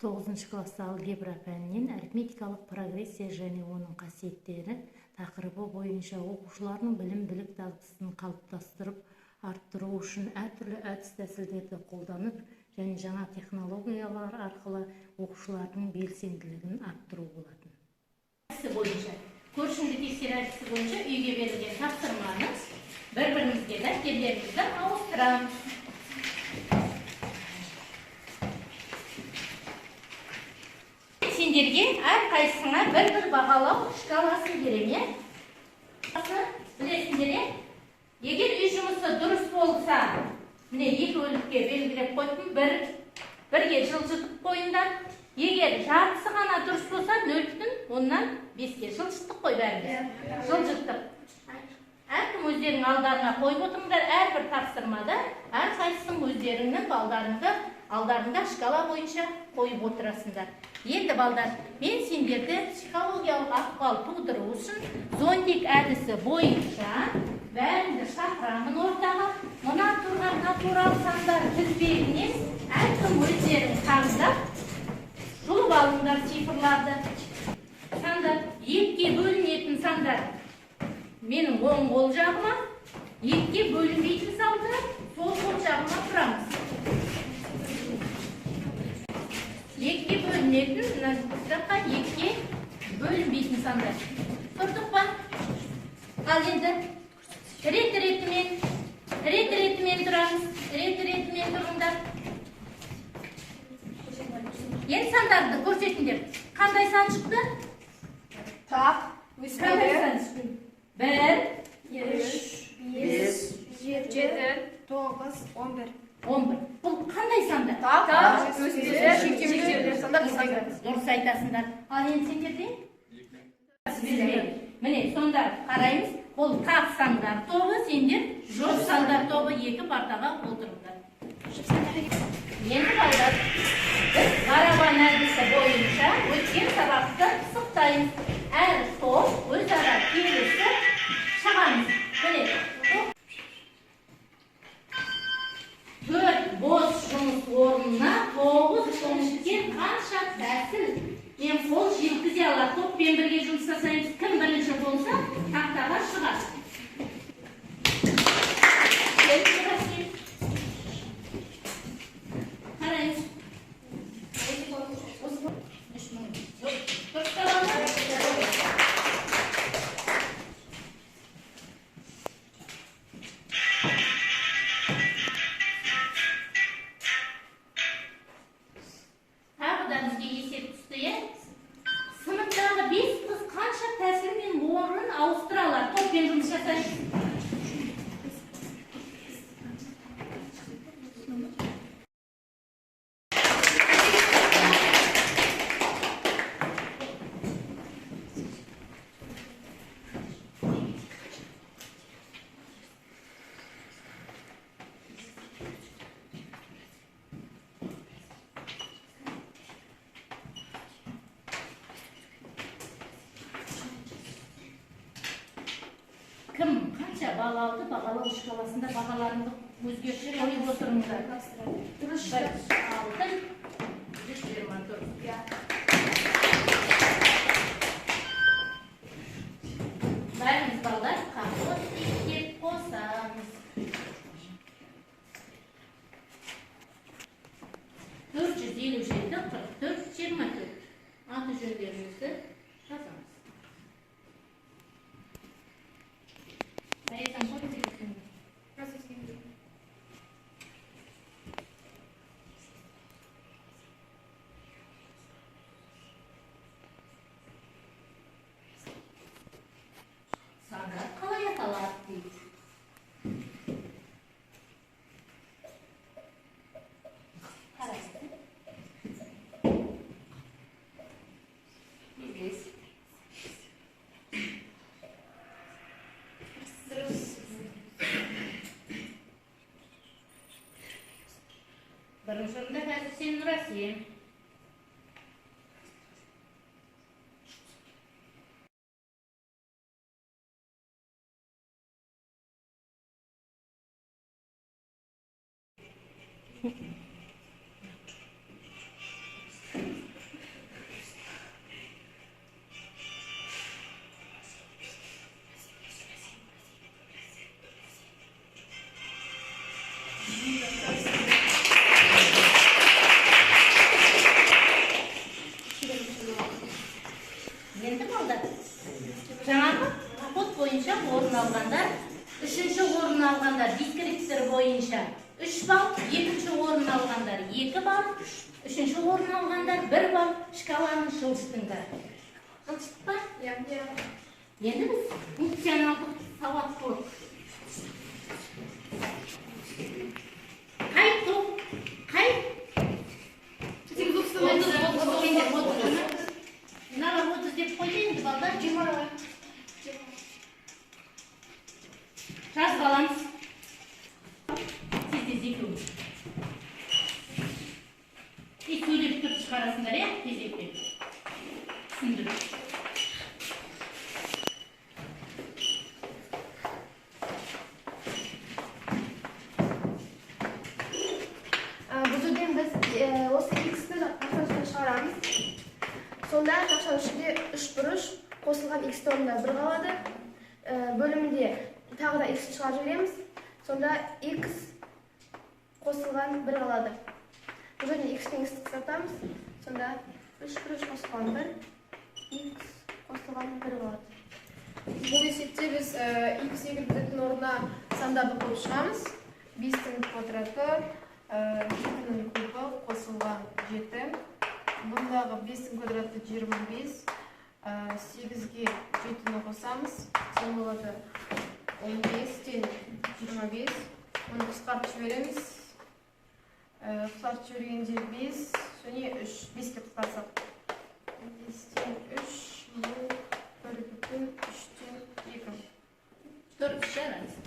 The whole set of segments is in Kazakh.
9 класста алгебра пәнінен арифметикалық прогрессия және оның қасиеттері тақырыбы бойынша оқушылардың білім-білік дағдысын қалыптастырып, арттыру үшін әртүрлі әдіс-тәсілдерді қолданып және жаңа технологиялар арқылы оқушылардың белсенділігін арттыру болатын. Әдісі бойынша, көршіңді тексер әдісі бойынша үйге берілген тапсырманы бір-бірімізге дәптерлерімізді ауыстырамыз. Сендерге әрқайсысыңа бір-бір бағалау шкаласын беремін, иә? Білесіңдер, иә? Егер үй жұмысы дұрыс болса, міне екі бөлікке белгілеп қойдым, бірге жылжытып қойыңдар. Егер жартысы ғана дұрыс болса, 0,5-ке жылжыттық қой бәріміз. Жылжыттық. Әркім өздерінің алдарына қойып отырыңдар, әрбір тапсырмада әрқайсысың өздеріңнің балдарыңды алдарында шкала бойынша қойып отырасыңдар. Енді балдар, мен сендерді психологиялық ахуал тудыру үшін зондик әдісі бойынша бәріңді шақырамын ортаға. Мына тұрған натурал сандар тізбегінен әркім өздерің таңдап жұлып алыңдар цифрларды. Сандар екіге бөлінетін сандар менің оң қол жағыма, екіге бөлінбейтін сандар сол қол жағыма тұрамыз. Екіге бөлінетін, мына жаққа екіге бөлінбейтін сандар. Тұрдық па? Ал енді рет-ретімен тұрамыз. Рет-ретімен тұрыңдар. Енді сандарды көрсетіңдер. Қандай сан шықты? Так. Қандай сан шықты? 1, 3, 5, 7, 9, 11. 11. Бұл қандай сандар? Так, өспелі, шектеулі сандар. Дұрыс айтасыңдар. Ал енді сендерде? Міне, сонда қараймыз. Бұл тақ сандар тобы, сендер жоқ сандар тобы, екі партаға отырыңдар. Енді балдар, біз барабан әдісі бойынша өткен сабақты пысықтаймыз. Әр топ өзара келісіп шығамыз. Міне, 4 бос жұмыс орнына 9 пунктен қанша тәсіл мен қол жеткізе алады. Топпен бірге жұмыс жасаймыз. Кім бірінші болса, тақтаға шығады. Қараймыз. 3000. Дұрыс та ма? Тағы да бізге есеп түсті, иә? Сыныптағы 5 қыз қанша тәсілмен орын ауыстыра алады? Топпен жұмыс жасаймыз. Кім қанша бал алды, бағалау шкаласында бағаларыңды өзгертіп қойып отырыңдар. 1, 6, 124. Бәріміз балдар қапот деп қосамыз. 457, 44, 24. Аты жөндерімізді жазамыз. Сандар қалай аталады дейді. Қарайсыз. 5. Бірінші орында қазір сен Нұрасен. Енді балдар, жаңағы код бойынша орын алғандар, үшінші орын алғандар дескриптор бойынша 3 балл, екінші орын алғандар 2 балл, үшінші орын алғандар 1 балл. Шкаланы жылжытыңдар. Жылжыттық па? Иә. Енді біз функционалдық сауаттылық. Қай топ, қай? Мыналар 30 деп қойды енді балдар. 20. Жазып аламыз. Тез-тез екеуміз. И сөйлеп тұрып шығарасыңдар, иә? Кезекпен. Түсіндіріп. Бұл жерден біз осы x-ті тақшаның шығарамыз. Сонда тақшаның ішінде үш бұрыш қосылған x орнында 1 қалады. Бөлімінде тағы да x-ті шығарып жібереміз. Сонда x қосылған 1 қалады. Бұл жерден x пен x-ті қысқартамыз. Сонда үш бұрыш қосылған 1, x қосылған 1 қалады. Бұл есепте біз x y-дің орнына сандарды қойып шығамыз. 5-тің квадраты, 2-нің кубы қосылған 7. Бұндағы 5-тің квадраты 25, 8-ге 7-ні қосамыз. Тең болады 15-тен 25. Оны қысқартып жібереміз. Қысқартып жібергенде 5 және 3. 5-ке қысқартсақ. 5-тен 3, бұл 1,3-тен 2. Дұрыс, жарайсың.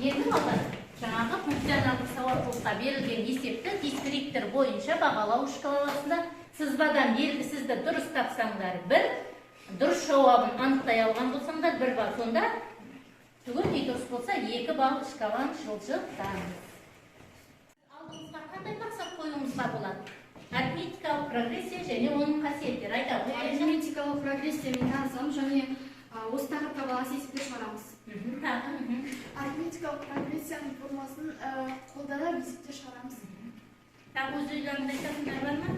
Енді балдар, жаңағы функционалдық сауаттылыққа берілген есепті дескриптор бойынша бағалау шкаласында сызбадан белгісізді дұрыс тапсаңдар 1, дұрыс жауабын анықтай алған болсаңдар 1 балл. Сонда түгелдей дұрыс болса 2 балл шкаланы жылжытамыз. Алдымызға қандай мақсат қоюымызға болады? Арифметикалық прогрессия және оның қасиеттері. Айта ғой. Арифметикалық прогрессиямен танысамыз және осы тақырыпқа байланысты есептер шығарамыз. Тағы. Арифметикалық прогрессияның формасын қолданып есептер шығарамыз. Тағы өз ойларыңды айтатындар бар ма?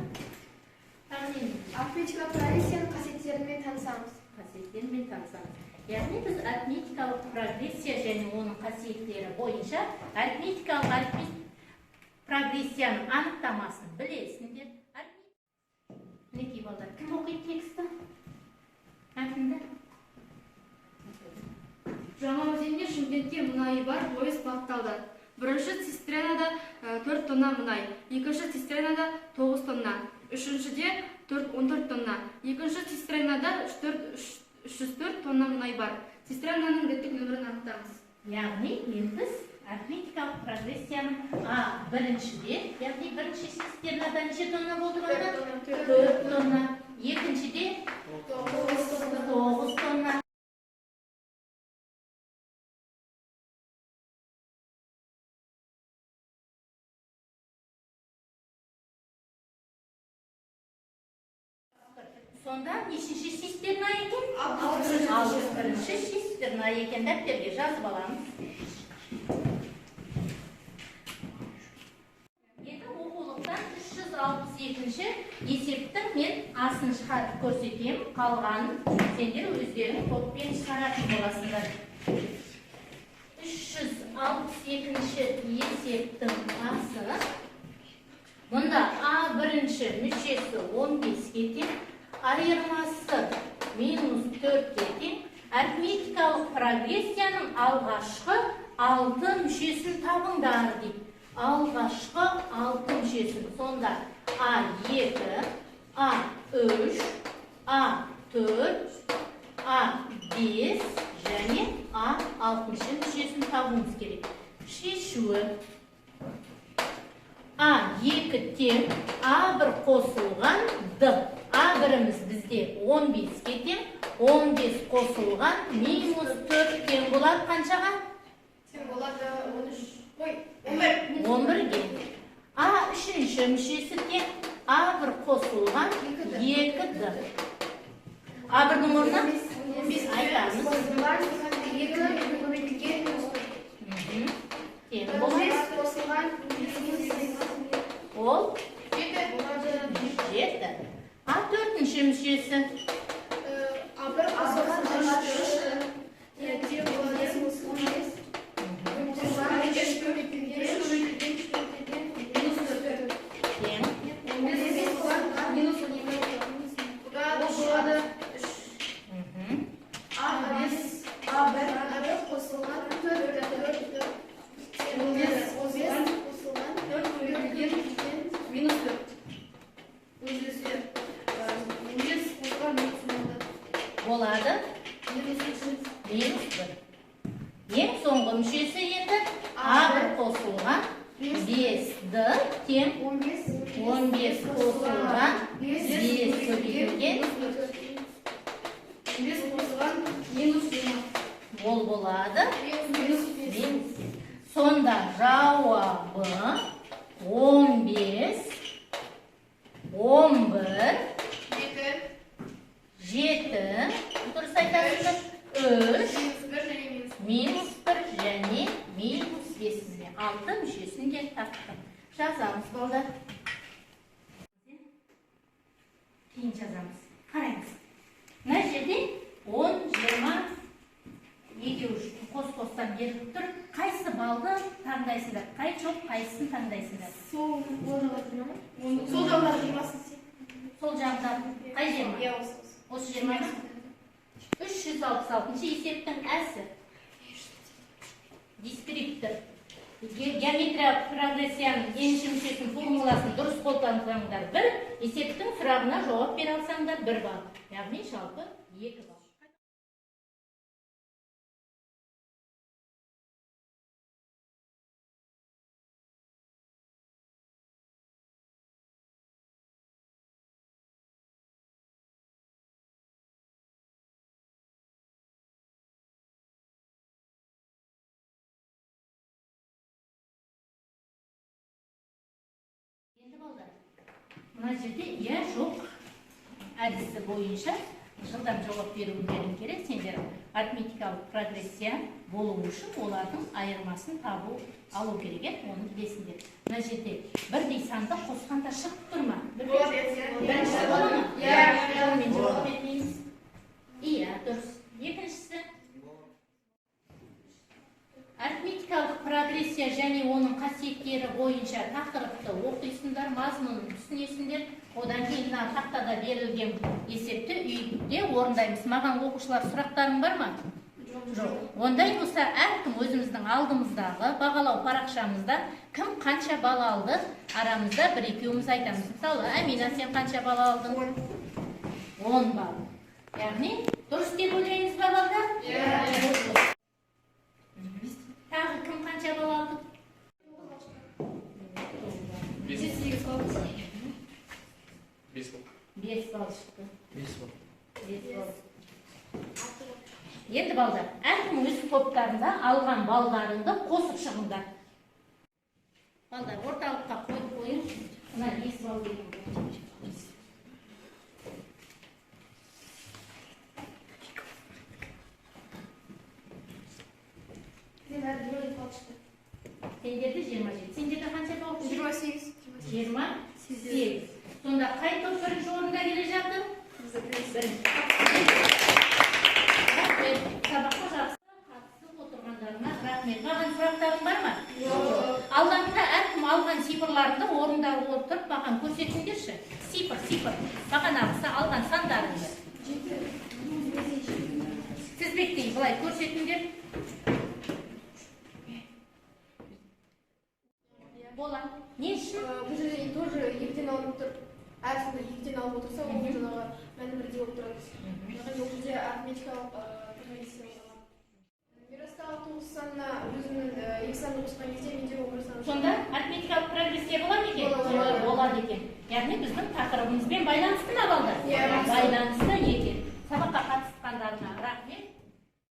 Тағы не? Арифметикалық прогрессияның қасиеттерімен танысамыз. Қасиеттерімен танысамыз. Яғни біз арифметикалық прогрессия және оның қасиеттері бойынша арифметикалық прогрессияның анықтамасын білесіңдер. Мінекей балдар, кім оқиды текстті? Мәтінді? Жаңаөзенде Шымкентке мұнайы бар пойыз бағытталды. Бірінші цистернада 4 тонна мұнай, екінші цистернада 9 тонна, үшіншіде 14 тонна, екінші цистернада 304 тонна мұнай бар. Цистернаның реттік нөмірін анықтаңыз. Яғни енді біз арифметикалық прогрессияның А біріншіде, яғни бірінші цистернада неше тонна болды балдар? 4 тонна. Екіншіде 9 тонна. Сонда нешінші цистерна екен? 61-ші цистерна екен. Дәптерге жазып аламыз. Енді оқулықтан 362-ші есептің мен асын шығарып көрсетемін. Қалғанын сендер өздерің топпен шығаратын боласыңдар. 362-ші есептің асы. Мұнда А бірінші мүшесі 15-ге тең, айырмасы минус 4-ге тең. Арифметикалық прогрессияның алғашқы 6 мүшесін табыңдар дейді. Алғашқы 6 мүшесін. Сонда А2, А3, А4, А5 және А6 мүшесін табуымыз керек. Шешуі А2 тең А1 қосылған Д. А1-іміз бізде 15-ге тең, 15 қосылған минус 4 тең болады қаншаға? Тең болады 13. Ой, 11. 11-ге. А үшінші мүшесі тең А1 қосылған 2Д. А1-дің орнына айтамыз. 2 көбейтілген минус 4. Тең болады. 5 қосылған минус Ол 7. А төртінші мүшесі? А1 қосылған 3 тең болады 15 қосылған 3 көбейтілген минус 4. Тең. 15 қосылған минус 12. Бұда болады 3. А1 қосылған 4 15 қосылған 4 көбейтілген минус 4. Өзгесі 15 қосылған минус 16. Болады. Минус 3. Минус 1. Ең соңғы мүшесі енді А1 қосылған 5D тең 15 15 қосылған 5 көбейтілген 5 қосылған минус 20. ол болады Минус 5. минус. Сонда жауабы 15, 11, 7 7, дұрыс айтасыздар, 3, минус 1 және минус минус 1 және минус 5. Міне 6 мүшесін де таптық. Жазамыз, балдар. Кейін жазамыз. Қараймыз. Мына жерде 10, 20, екеуі қос-қостан беріліп тұр. Қайсы балды таңдайсыңдар? Қай топ қайсысын таңдайсыңдар? Сол Сол жағында 20-сын. Сол жағында қай 20? Иә, осы. Осы 20 ма? 366-шы есептің әсі. Дескриптор. Геометриялық прогрессияның енші мүшесінің формуласын дұрыс қолдансаңдар 1, есептің сұрағына жауап бере алсаңдар 1 балл. Яғни жалпы 2 балл. Енді балдар, мына жерде иә жоқ әдісі бойынша жылдам жауап берулерің керек. Сендер арифметикалық прогрессия болу үшін олардың айырмасын табу алу керек, иә? Оны білесіңдер. Мына жерде бірдей санды қосқанда шығып тұр ма? Біріншісі бола ма? Иә. Онымен жауап бермейміз. Иә, дұрыс. Екіншісі арифметикалық прогрессия және оның қасиеттері бойынша тақырыпты оқисыңдар, мазмұнын түсінесіңдер. Одан кейін мына тақтада берілген есепті үйде орындаймыз. Маған оқушылар сұрақтарың бар ма? Жоқ. Ондай болса әркім өзіміздің алдымыздағы бағалау парақшамызда кім қанша балл алды, арамызда бір екеуміз айтамыз. Мысалы, Әмина, сен қанша балл алдың? 10 балл. Яғни дұрыс деп ойлаймыз ба, балдар? Иә. Тағы кім қанша балл алды? 8 балл. 5 балл. 5 балл шықты. 5 балл. 5 балл. Енді балдар, әркім өз топтарында алған балдарыңды қосып шығыңдар. Балдар, орталыққа қойып қойың. Мына 5 балл деген. Мен бәрі 27 балл шықты. Сендерде 27. Сендерде қанша балл шықты? 28. 28. Сонда қай топ бірінші орында келе жатыр? Бірінші. Рахмет. Сабаққа жақсы қатысып отырғандарыңа рахмет. Маған сұрақтарың бар ма? Жоқ. Алдарында әркім алған цифрларыңды орындары отырып маған көрсетіңдерші. Цифр, цифр. Бағанағысы алған сандарыңды. Тізбектей былай көрсетіңдер. Бола. Не үшін? Бұл жерде тоже екіден алынып тұр. Әр санда екіден алып отырса, ол жаңағы мәні бірдей болып тұрады. Яғни ол жерде арифметикалық прогрессия болады. Мирастағы 9 санына өзімнің 2 санды қосқан кезде менде 11 сан. Сонда арифметикалық прогрессия бола ма екен? Болады. Болады екен. Яғни біздің тақырыбымызбен байланысты ма, балдар? Иә. Байланысты екен. Сабаққа қатысқандарыңа рахмет.